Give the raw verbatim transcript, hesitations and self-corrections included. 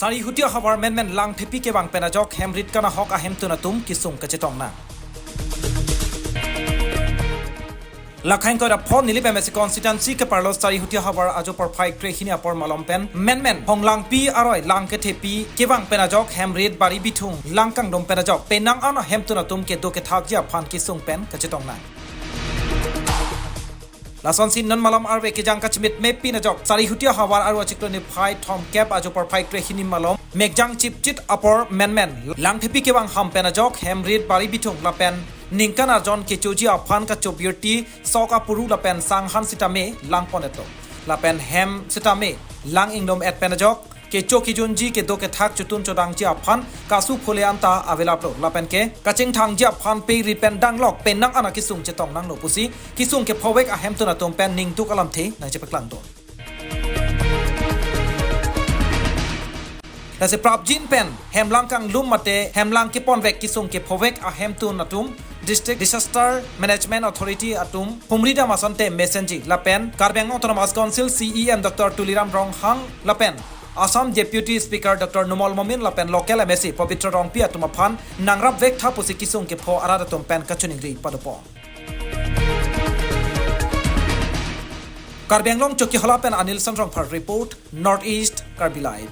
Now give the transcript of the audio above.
Sarihuti ahavar menmen langthepi kevang pen ajok hemrit kanahok ahemtun atum kesung kachetong nang. Lakhang koda pho Nilip M A C constituency keparlo Sarihuti ahavar ajo porphai krehini apor malom pen menmen honglangpi aroi lang kethepi kevang pen ajok hemrit bari bithung lang kangdom pen ajok penang an ahemtun atum kedo kethakji aphan kesung pen kachetong nang. Lasonsi non malom arve kejang kachimit mepin ajok Sarihuti ahavar aru achiklo niphai thomkep ajo porphai krehini malom mekjang chipchit apor menmen langthepi kevang ham pen ajok hemrit bari bithung lapen ningkan arjon kechoji aphan kachobirti sok apuru lapen sanghan sitame langpon etlo. Lapen hem sitame lang ingdom et pen ajok kecho kejunji kedo kethak chotun chodangji aphan kasu phule anta avelaplo. Lapen ke kachingthangji aphan peri pen danglok penang an akesung chetong nanglo pusi kesung kephovek ahemtun atum pen ningduk alamthe nangchepaklangdun. Lasi prapjin pen hemlang kanglum mate hemlang keponvek kesung kephovek ahemtun atum District Disaster Management Authority atum humridam asonte mesenji lapen Karbi Anglong Autonomous Council C E M Doctor Tuliram Ronghang lapen Assam Deputy Speaker Doctor Numal Momin lapen local M A C Pabitra Rongpi atum aphan nangrapvek tha pusi kesung kepho arat atum pen kachiningri padopo. Karbi Anglong Chokihola pen Anil Sanrongphar report, North East Karbi Live.